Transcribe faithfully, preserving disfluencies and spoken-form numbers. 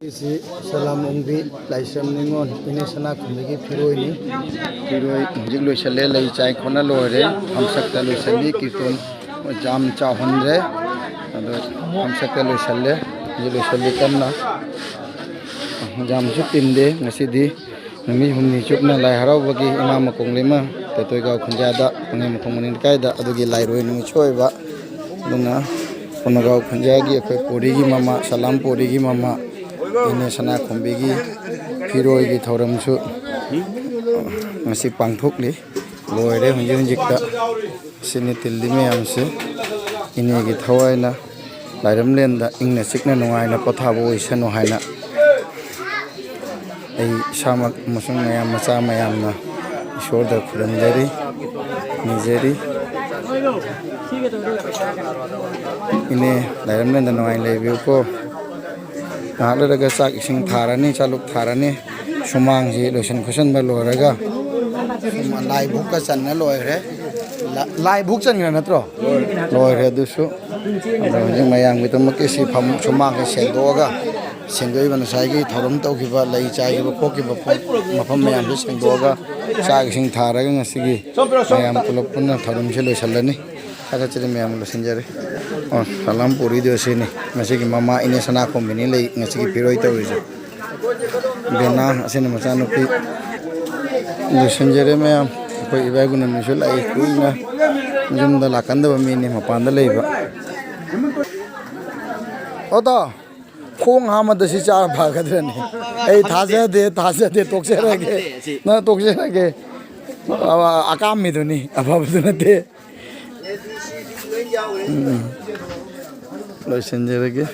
ꯁꯤ ꯁꯂꯥꯝ ꯑꯣꯡꯕꯤ ꯂꯥꯏꯁ꯭ꯔꯝ ꯅꯤꯉꯣꯜ ꯏꯅꯦ ꯁꯅꯥꯈꯨꯝꯕꯤꯒꯤ ꯐꯤꯔꯣꯏꯅꯤ꯫ ꯐꯤꯔꯣꯏ ꯍꯧꯖꯤꯛ ꯂꯣꯏꯁꯜꯂꯦ, ꯂꯩ ꯆꯥꯏ ꯈꯣꯠꯅ ꯂꯣꯏꯔꯦ꯫ ꯍꯝꯁꯛꯇ ꯂꯣꯏꯁꯜꯂꯤ, ꯀꯤꯔꯇꯣꯟ ꯌꯥꯝ ꯆꯥꯎꯍꯟꯗ꯭ꯔꯦ꯫ ꯑꯗꯣ ꯍꯝꯁꯛꯇ ꯂꯣꯏꯁꯜꯂꯦ꯫ ꯍꯧꯖꯤꯛ ꯂꯣꯏꯁꯜꯂꯤ ꯀꯟꯅ꯫ ꯌꯥꯝꯁꯨ ꯇꯤꯟꯗꯦ ꯉꯁꯤꯗꯤ꯫ ꯅꯨꯃꯤꯠ ꯍꯨꯝꯅꯤ ꯆꯨꯞꯅ ꯂꯥꯏ ꯍꯔꯥꯎꯕꯒꯤ ꯏꯃꯥ ꯃꯀꯣꯡ ꯂꯩꯃ ꯇꯦꯇꯣꯏꯒꯥꯎ ꯈꯨꯟꯖꯥꯗ ꯄꯨꯡꯉꯩ ꯃꯈꯣꯡ ꯃꯅꯤꯡ ꯂꯩꯀꯥꯏꯗ ꯑꯗꯨꯒꯤ ꯂꯥꯏꯔꯣꯏ ꯅꯨꯃꯤꯠꯁꯨ ꯑꯣꯏꯕ꯫ ꯑꯗꯨꯅ ꯄꯨꯅꯒꯥꯎ ꯈꯨꯟꯖꯥꯒꯤ ꯑꯩꯈꯣꯏ ꯄꯣꯔꯤꯒꯤ ꯃꯃꯥ, ꯁꯂꯥꯝ ꯄꯣꯔꯤꯒꯤ ꯃꯃꯥ ꯏꯅꯦ ꯁꯅꯥꯈꯣꯝꯕꯤꯒꯤ ꯐꯤꯔꯣꯏꯒꯤ ꯊꯧꯔꯝꯁꯨ ꯉꯁꯤ ꯄꯥꯡꯊꯣꯛꯂꯤ꯫ ꯂꯣꯏꯔꯦ ꯍꯧꯖꯤꯛ ꯍꯧꯖꯤꯛꯇ꯫ ꯁꯤꯅꯤ ꯇꯤꯜꯂꯤ ꯃꯌꯥꯝꯁꯤ꯫ ꯏꯅꯦꯒꯤ ꯊꯋꯥꯏꯅ ꯂꯥꯏꯔꯝꯂꯦꯟꯗ ꯏꯪꯅ ꯆꯤꯛꯅ ꯅꯨꯡꯉꯥꯏꯅ ꯄꯣꯊꯥꯕ ꯑꯣꯏꯁꯅꯨ ꯍꯥꯏꯅ ꯑꯩ ꯏꯁꯥꯃꯛ ꯑꯃꯁꯨꯡ ꯃꯌꯥꯝ, ꯃꯆꯥ ꯃꯌꯥꯝꯅ ꯏꯁꯣꯔꯗ ꯈꯨꯔꯨꯝꯖꯔꯤ, ꯅꯤꯖꯔꯤ꯫ ꯏꯅꯦ ꯂꯥꯏꯔꯝꯂꯦꯟꯗ ꯅꯨꯡꯉꯥꯏꯅ ꯂꯩꯕꯤꯌꯨꯀꯣ꯫ ꯉꯥꯏꯍꯥꯛ ꯂꯩꯔꯒ ꯆꯥꯛ ꯏꯁꯤꯡ ꯊꯥꯔꯅꯤ, ꯆꯥꯂꯨꯛ ꯊꯥꯔꯅꯤ꯫ ꯁꯨꯃꯥꯡꯁꯤ ꯂꯣꯏꯁꯤꯟ ꯈꯣꯠꯆꯤꯟꯕ ꯂꯣꯏꯔꯒ ꯂꯥꯏ ꯚꯣꯛꯀ ꯆꯟꯅ ꯂꯣꯏꯈ꯭ꯔꯦ꯫ ꯂꯥꯏ ꯚꯣꯛ ꯆꯟꯈ꯭ꯔꯦ ꯅꯠꯇ꯭ꯔꯣ? ꯂꯣꯏꯈ꯭ꯔꯦ ꯑꯗꯨꯁꯨ꯫ ꯑꯗꯣ ꯍꯧꯖꯤꯛ ꯃꯌꯥꯝꯒꯤꯗꯃꯛꯀꯤ ꯁꯤ ꯐꯝ ꯁꯨꯃꯥꯡꯁꯦ ꯁꯦꯡꯗꯣꯛꯑꯒ, ꯁꯦꯡꯗꯣꯛꯏꯕ ꯉꯁꯥꯏꯒꯤ ꯊꯧꯔꯝ ꯇꯧꯈꯤꯕ, ꯂꯩ ꯆꯥꯏꯈꯤꯕ ꯈꯣꯠꯈꯤꯕ ꯄꯣꯠ ꯃꯐꯝ ꯃꯌꯥꯝꯁꯨ ꯁꯦꯡꯗꯣꯛꯑꯒ, ꯆꯥꯛ ꯏꯁꯤꯡ ꯊꯥꯔꯒ ꯉꯁꯤꯒꯤ ꯃꯌꯥꯝ ꯄꯨꯂꯞ ꯄꯨꯟꯅ ꯊꯧꯔꯝꯁꯦ ꯂꯣꯏꯁꯤꯜꯂꯅꯤ꯫ ꯊꯥꯒꯠꯆꯔꯤ, ꯃꯌꯥꯝ ꯂꯣꯏꯁꯤꯟꯖꯔꯤ꯫ ꯑꯣ, ꯁꯂꯥꯝ ꯄꯨꯔꯤꯗꯣ ꯁꯤꯅꯤ꯫ ꯉꯁꯤꯒꯤ ꯃꯃꯥ ꯏꯅꯦ ꯁꯅꯥꯈꯣꯝꯕꯤꯅꯤ ꯂꯩ ꯉꯁꯤꯒꯤ ꯐꯤꯔꯣꯏ ꯇꯧꯔꯤꯁꯦ꯫ ꯕꯦꯅꯥ ꯑꯁꯤꯅ ꯃꯆꯥꯅꯨꯄꯤ꯫ ꯂꯣꯏꯁꯤꯟꯖꯔꯦ ꯃꯌꯥꯝ꯫ ꯑꯩꯈꯣꯏ ꯏꯕꯥꯏ ꯒꯨꯅꯟꯕꯤꯁꯨ ꯂꯥꯛꯏ꯫ ꯀꯨꯏꯅ ꯌꯨꯝꯗ ꯂꯥꯛꯀꯟꯗꯕ ꯃꯤꯅꯤ, ꯃꯄꯥꯟꯗ ꯂꯩꯕ꯫ ꯑꯣ ꯇꯥ, ꯈꯣꯡ ꯍꯥꯝꯕꯗ ꯁꯤ ꯆꯥꯔ ꯐꯒꯗ꯭ꯔꯅꯤ? ꯑꯩ ꯊꯥꯖꯗꯦ, ꯊꯥꯖꯗꯦ, ꯇꯣꯛꯆꯔꯒꯦ꯫ ꯅꯪ ꯇꯣꯛꯆꯔꯒꯦ꯫ ꯑ-, ꯑꯀꯥꯝꯃꯤꯗꯨꯅꯤ, ꯑꯐꯕꯗꯨ ꯅꯠꯇꯦ꯫ ꯎꯝ꯫ ꯂꯣꯏꯁꯤꯟꯖꯔꯒꯦ꯫